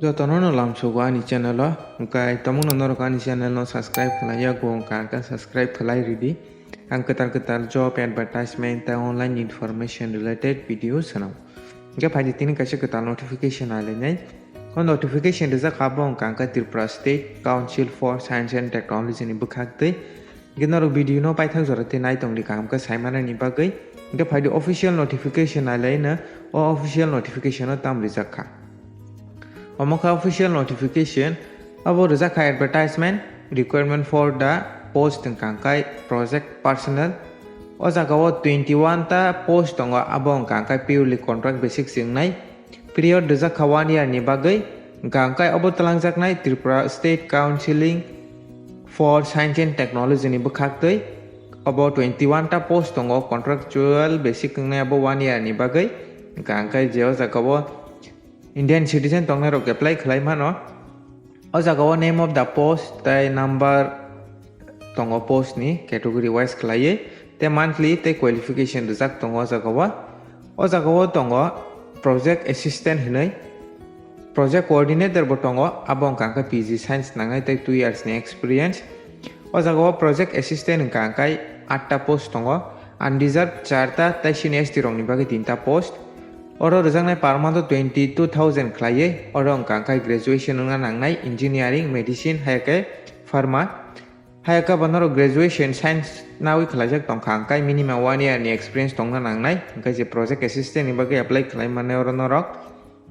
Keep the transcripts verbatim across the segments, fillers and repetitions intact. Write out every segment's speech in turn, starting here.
Jotono no lamsogo ani channel o, hwnkhe tamungno norok ani channel no subscribe khlai yago wngkha, hwnkhe subscribe khlai ridi. Ang kwtal kwtal job advertisement tei online information related video swnam. Hwnkhe phaidi tini kaisa kwtal notification alainai. O notification rijak kha bo wngkha hwnkhe Tripura State Council for Science and Technology ni bwkhak twi. Hwnkhe norok video no paithak jora tei naitongdi kaham khe saimanani bagwi. Hwnkhe phaidi official notification alaino, o official notification o tam rijak kha. Omo kha official notification, abo rijak kha advertisement, requirement for the post hwnkha hwnkhe project personnel. O jaga o twenty one ta post tongo, abo hwnkha hwnkhe purely contract basis se wngnai. Period rijak kha one year ni bagwi, hwnkha hwnkhe obo twlangjaknai Tripura State Council for Science and Technology ni bwkhak twi. Obo twenty one ta post tongo, contractual basis wngnai abo one year ni bagwi, hwnkha hwnkhe je o jaga o Indian citizen tongnai rok apply khlai mano. O jaga o name of the post tei number tongo post ni category wise khlaiwi, tei monthly tei qualification rijak tongo o jaga o. O jaga o tongo project assistant hinwi, project coordinator bo tongo, abo wngkha hwnkhe P G science nangnai tei two years ni experience. O jaga o project assistant wngkha hwnkhe atta post tongo, unreserved charta tei senior S T rokni bagwi tinta post. Oro rwjaknai per month o twenty two thousand khlaiwi, oro wngkha hwnkhe graduation wngna nangnai engineering, medicine, hai khe pharma. Hai khe bo norok graduation science nawi khlaijak tongkha, hwnkhe minimum one year ni experience tongna nangnai, hwnkhe je project assistant ni bagwi apply khlai mannai oro norok.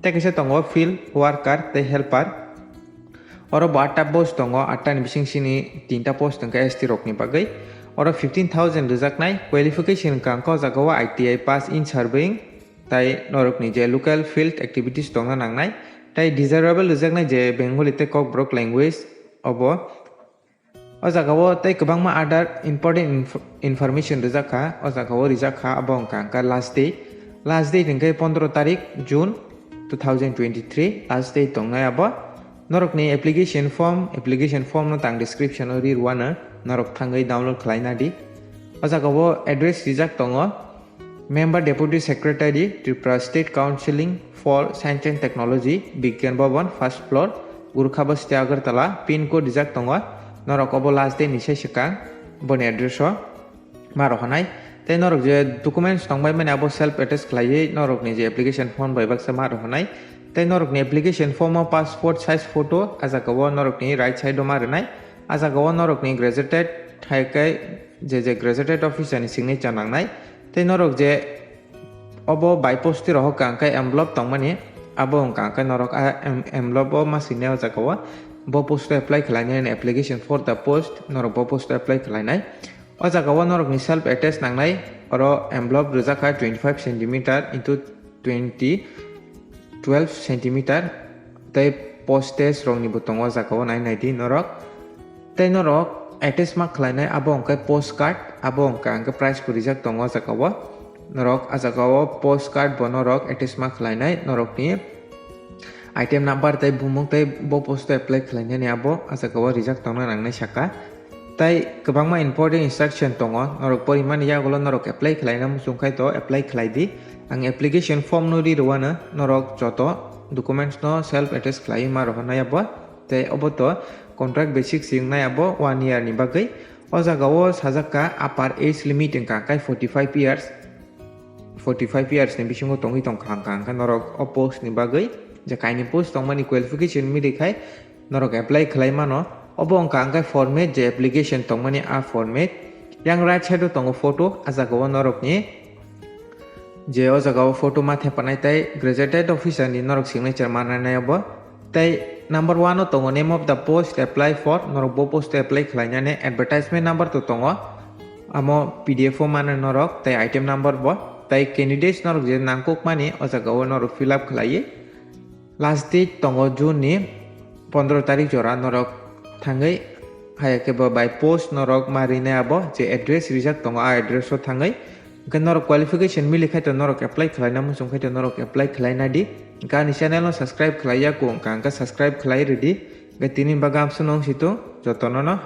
Tei kaisa tongo field worker tei helper. Oro bo atta post tongo, atta ni bising sini tinta post hwnkhe S T rokni bagwi. Oro fifteen thousand rwjaknai, qualification wngkha hwnkhe o jaga o I T I pass in surveying, tei norokni je local field activities tongna nangnai, tei desirable rwjaknai je Bengali tei Kokborok language obo. O jaga o tei kwbangma other important inf-, information rijak kha. O jaga o rijak kha, abo wngkha hwnkha last date. Last date hwnkhe pondro tarik June two thousand twenty-three, last date tongnai abo. Norokni application form, application form no tang description o ri rwano, norok thangwi download khlaina di. O jaga o address rijak tongo, Member Deputy Secretary, Tripura State Council for Science and Technology, Bigyan Bhawan, first floor, Gurkha Basti, Agartala, pin code rijak tongo. Norok obo last day ni sai swkang boni address o ma rohornai. Tei norok je documents tongbai mani abo self attest khlaiwi norokni je application form bai baksa ma rohornai. Tei norokni application form o passport size photo, a jaga o norokni right side o ma rwnai. A jaga o norokni gazetted hai khe je je gazetted officer ni signature nangnai. Tei norok je obo by post twi rohor kha hwnkhe envelope tongmani, abo wngkha hwnkhe norok a em-, envelope o ma swinai o jaga o. Bo post o apply khlainai, application for the post, norok bo post o apply khlainai. O jaga o norokni self attest nangnai, oro envelope rijak kha twenty five centimeter into twenty, twelve centimeter, tei postage rokni bo tongo o jaga o, nai nai di norok. Tei norok attach ma khlainai abo hwnkhe post card, abo hwnkha hwnkhe price bo rijak tongo o jaga o. Norok a jaga o post card bo norok attach ma khlainai norokni item number tei bumung tei bo post o apply khlainani abo a jaga o rijak tongna nangnai saka. Tei kwbangma important instruction tongo, norok porimani yagulo norok apply khlaina muchung khai to apply khlai di. Ang application form no ri rwano, norok joto documents no self attest khlaiwi ma rohornai abo. Tei obo to contract basis se wngnai abo one year ni bagwi. O jaga o sajak kha upper age limit wngkha khe forty five years. Forty five years ni bisingo tongwi tongkha hwnkha hwnkhe norok o post ni bagwi je kainwi post tongmani qualification mili khai norok apply khlai mano. Obo wngkha hwnkhe format, je application tongmani a format. Yang right side o tongo photo, a jaga o norokni je o jaga o photo ma thepanai tei gazetted officer ni norok signature mananai obo. Tei number one o tongo name of the post apply for, norok bo post apply khlainani advertisement number to tongo, amo P D F o mano norok tei item number bo, tei candidates norok je nangkukmani o jaga o norok fill up khlaiwi. Last date tongo June ni pondro tarik jora, norok thangwi haya khe bo by post norok ma rinai abo je address rijak tongo, a address o thangwi. Hwnkhe norok qualification mili khai to norok apply khlaina muchung khai to norok apply khlaina di. Hwnkhe ani channel no subscribe khlai ya kung kha, hwnkhe subscribe khlai ridi. Hwnkhe tini bagwi amsuk nung situ jotono no